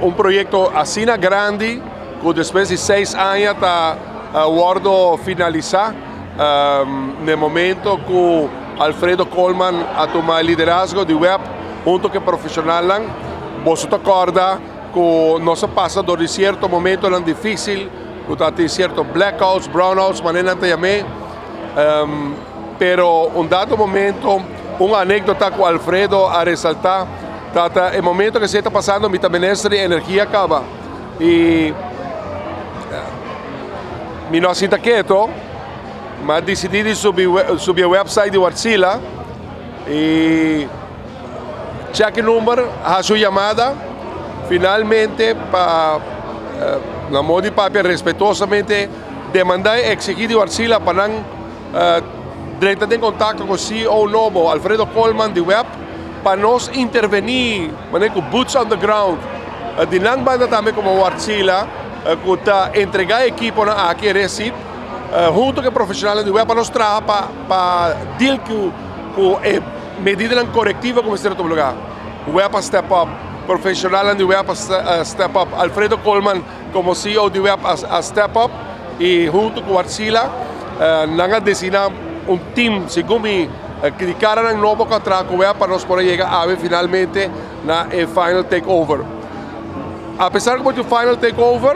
Un proyecto asina grandi cu despues di 6 aña ta wordo finalisa na e momento cu Alfredo Koolman a tuma e liderazgo di web hunto cu e profesionalnan. Boso ta corda cu nos a pasa door di cierto momentonan dificil cu ta tin cierto blackouts, brownouts, manera nan ta yam'e. Pero un dado momento, un anecdota cu Alfredo a resalta, tata e momento cu esey ta pasando mi ta minister di energia caba y mi no a sinta keto, mi a dicidi di subi subi e website di Wartsila y check e number, haci un yamada, finalmente pa na modo di papia respetuosamente demanda y exigi di Wartsila pa nan Drenta den kontakto ku CEO nobo Alfredo Koolman di web pa nos intervení manera ku boots on the ground di nan banda tambe komo Wartsila ku ta entregá e ekiponan aki e resip huntu ku e profeshonalnan di web pa nos traha pa pa deal ku ku e medidanan korektivo ku mester a tuma lugá. Web a step up, profeshonalnan di web a step up, Alfredo Koolman Komo CEO di web a step up i huntu ku Wartsila nan a designá un team segun mi di karanan nobo ku a traha ku web pa nos por a yega awe finalmente na e final take over. Apesar ku bo tin un final take over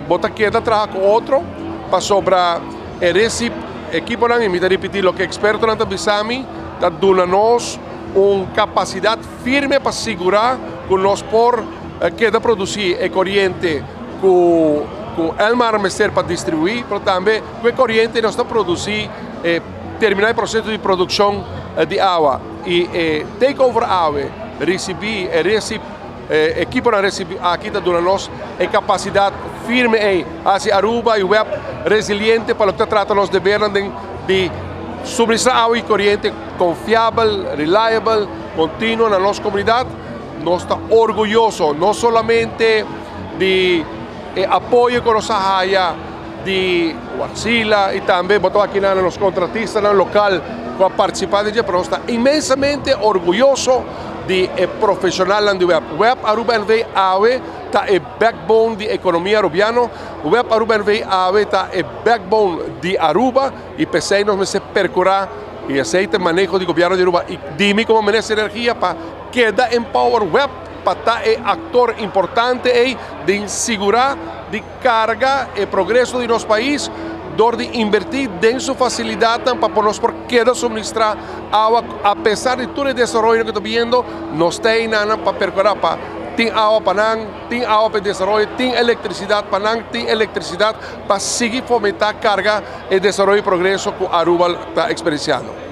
bo ta keda traha ku otro pasobra e resip ekiponan i mi ta ripití loke ekspertonan ta bisa mi ta duna nos un kapasidat firme pa sigurá ku nos por keda produsí e koriente ku ku Elmar mester pa distribuí, pero tambe ku e koriente nos ta produsí e terminá e proseso di produkshon di awa i e take over awe risibí e resip e ekiponan risibí aki ta duna nos e kapasidat firme ei hasi Aruba i web resiliente pa loke ta trata nos debernan den di suministrá awa i koriente konfiabel, reliable, kontinuo na nos komunidat. Nos ta orguyoso no solamente di e apoyo ku nos a haya di Wartsila i tambe bo ta wak kinan nos kontratistanan lokal ku a partisipá den dje, pero nos ta inmensamente orguyoso di e profeshonalnan di web. Web Aruba NV awe ta e backbone di ekonomia arubiano, Web Aruba NV awe ta e backbone di Aruba i p'esei nos mester perkurá i esei ta e maneho di gobièrnu di Aruba i di mi komo Minister di Energia pa Keda empower web pa ta e actor importante ey den sigura di carga e progreso di nos pais dor di inverti den su facilidadnan pa por nos por keda suministra awa a pesar di tur e desaroyonan cu ta biendo nos ta eynan pa percura pa tin awa pa nan, tin awa pa e desaroyo, tin electricidad pa nan, tin electricidad pa sigui fomenta carga e desaroyo y progreso cu Aruba ta experienciando.